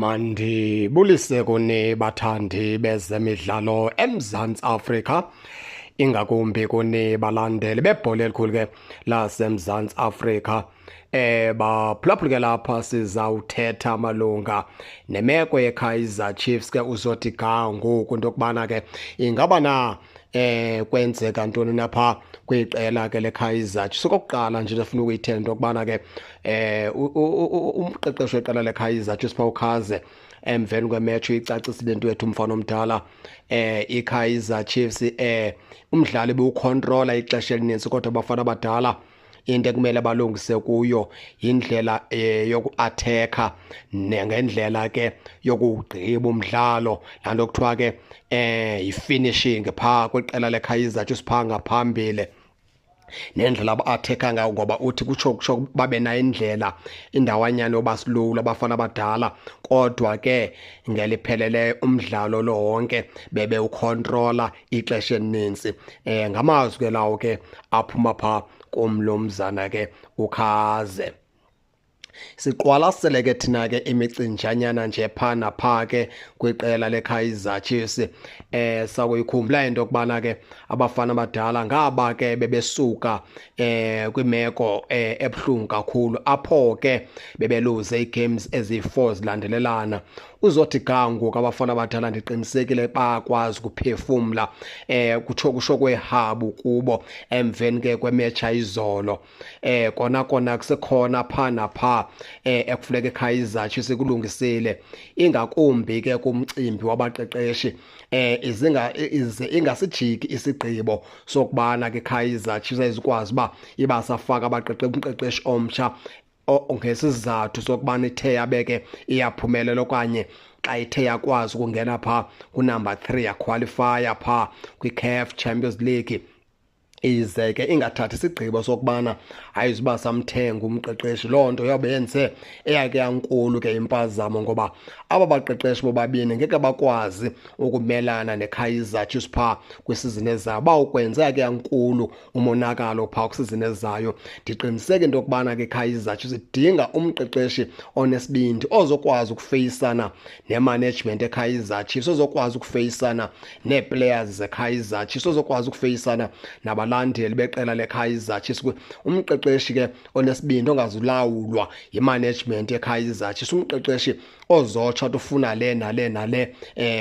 Mandibulise kuni bathandi bezemidlalo eMzantsi Afrika, ingakumbi kuni balandeli bebhola elikhulu ke laseMzantsi Afrika. Baphulaphuli ke, lapha sizawuthetha malunga nemeko yeKaizer Chiefs ke uzothi ga ngoku, into yokubana ke ingaba na kwenzeka ntoni napha kwiqela ke leKaizer Chiefs. Okokuqala nje ndifuna ukuyithetha into yokubana ke umqeqeshi weqela leKaizer Chiefs Pawukhaze emveni kwematch uyicacisile into yethu, umfana omdala, iKaizer Chiefs umdlali bewucontrola ixesha elininzi, kodwa abafana abadala into ekumele balungise kuyo yindlela yoku-attack-a ngendlela ke yokuwugqiba umdlalo, laa nto kuthiwa ke yi-finishing phaa kwiqela leKaizer Chiefs phaa ngaphambili, nendlela aba-attack-a ngayo, ngoba uthi kutsho babe nayo indlela indawanyana yoba slow abafana abadala, kodwa ke ngelipheleleyo umdlalo lo wonke bebewucontrola ixesha elininzi. Ngamazwi ke lawo ke aphuma phaa kumlomzana ke uKhaze. Siqwalasele ke thina ke imicinjanyana nje phaa naphaa ke kwiqela leKaizer Chiefs. Sakuyikhumbula into yokubana ke abafana abadala ngaba ke bebesuka kwimeko ebuhlungu kakhulu, apho ke bebeluze ii-games eziyi-4 zilandelelana. Uzothi ga ngoku abafana abadala ndiqinisekile bakwazi ukuphefumla, kutsho kusho kwehabu kubo emveni ke kwematch izolo. Kona kona kusekhona phaa naphaa ekufuneka iKaizer Chiefs kulungisile, ingakumbi ke kumcimbi wabaqeqeshi, izinga ize ingasijiki isigqibo sokubana ke Kaizer Chiefs ayizukwazi uba ibasafaka abaqeqeshi, umqeqeshi omtsha, ngesizathu sokubana ithe yabeke iyaphumelela okanye xa ithe yakwazi ukungena phaa kunumber 3, yaqualifya phaa kwi-CAF Champions League, ize ke ingathathi isigqibo sokubana ayizuba samthenga umqeqeshi. Loo nto yobe yenze eyake yankulu ke impazamo, ngoba aba baqeqeshi bobabini ngeke bakwazi ukumelana neKaizer Chiefs phaa kwisizini ezayo. Bawukwenza eyake yankulu umonakalo phaa kwisizini ezayo. Ndiqiniseke into yokubana ke Kaizer Chiefs idinga umqeqeshi onesibindi ozokwazi ukufeyisana nemanagement eKaizer Chiefs, ozokwazi ukufeyisana nee-players zeKaizer Chiefs, ozokwazi ukufeyisana nabalandeli beqela leKaizer Chiefs. Umqeqeshi ke onesibindi ongazulawulwa yimanagement yeKaizer Chiefs, umqeqeshi ozotsho athi ufuna le nale nale,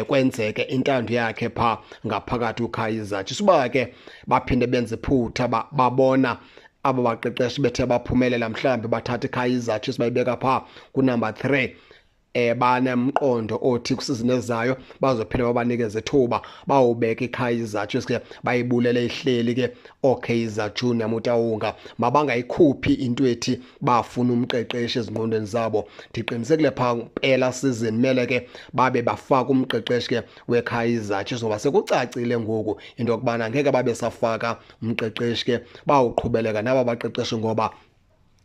kwenzeke intando yakhe pha ngaphakathi kuKaizer Chiefs. Uba ke baphinde benze iphutha, babona aba baqeqeshi bethe baphumelela, mhlawumbi bathatha iKaizer Chiefs bayibeka pha kunumber 3, banemqondo othi kusizini ezayo bazophinda babanikeze ithuba, bawubeka iKaizer Chiefs ke bayibulele ihleli ke oKaizer Junior Motaung. Mabangayikhuphi into ethi bafuna umqeqeshi ezingqondweni zabo. Ndiqinisekile phaa mpela season mele ke babe bafaka umqeqeshi ke weKaizer Chiefs, ngoba sekucacile ngoku into yokubana ngeke babe safaka umqeqeshi ke, bawuqhubeleka naba baqeqeshi, ngoba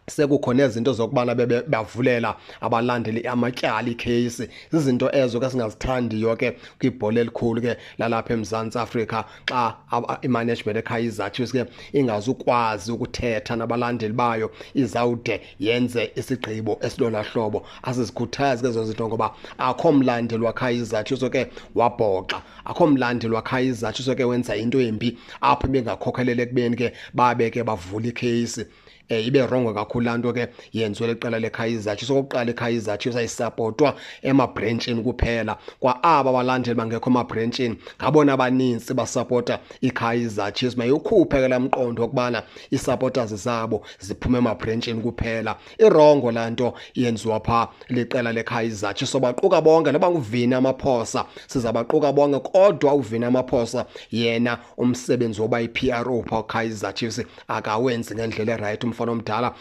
sekukho nezinto zokubana bebe bavulela abalandeli amatyala, ikheyisi. Zizinto ezo ke singazithandiyo ke kwibhola elikhulu ke lalapha eMzantsi Afrika, xa imanagement eKaizer Chiefs ke ingazukwazi ukuthetha nabalandeli bayo, izawude yenze isigqibo esilona hlobo. Asizikhuthazi ke ezo zinto, ngoba akho mlandeli waKaizer Chiefs ke wabhoxa, akho mlandeli waKaizer Chiefs ke wenza into embi apho ibingakhokhelela ekubeni ke babe ke bavula ikheyisi. Ibe wrong kakhulu laa nto ke yenziwe liqela leKaizer Chiefs. Okokuqala, iKaizer Chiefs ayisapotwa emabhrentshini kuphela, kwa aba balandeli bangekho emabhrentshini ngabona abanintsi basapota iKaizer Chiefs. Mayiwukhuphe ke laa mqondo wokubana ii-supporters zabo ziphume emabhrentshini kuphela. Iwrong laa nto yenziwa phaa liqela leKaizer Chiefs. Sobaquka bonke, noba nguvini amaphosa sizabaquka bonke, kodwa uvini amaphosa yena umsebenzi woba yi-PRO phaa Kaizer Chiefs akawenzi ngendlela eright. Umfana omdala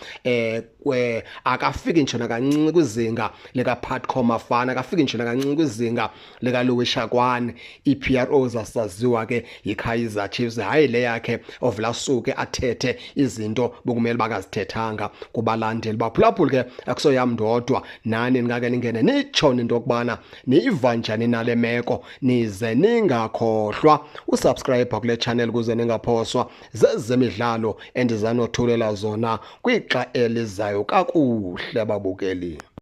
akafiki nje nakancinci kwizinga likaPatco Mafana, akafiki nje nakancinci kwizinga likaLouis Shakwane. I-PRO zasaziwa ke yiKaizer Chiefs, hayi le yakhe ovela suke athethe izinto bokumele bakazithethanga kubalandeli. Baphulaphuli ke, akusoyam ndodwa, nani ningake ningene nitsho into yokubana niyiva njani nale meko, nize ningakhohlwa usubscribe kule channel ukuze ningaphoswa zezemidlalo endizanothulela zona kwixa elizayo. Kakuhle babukeli.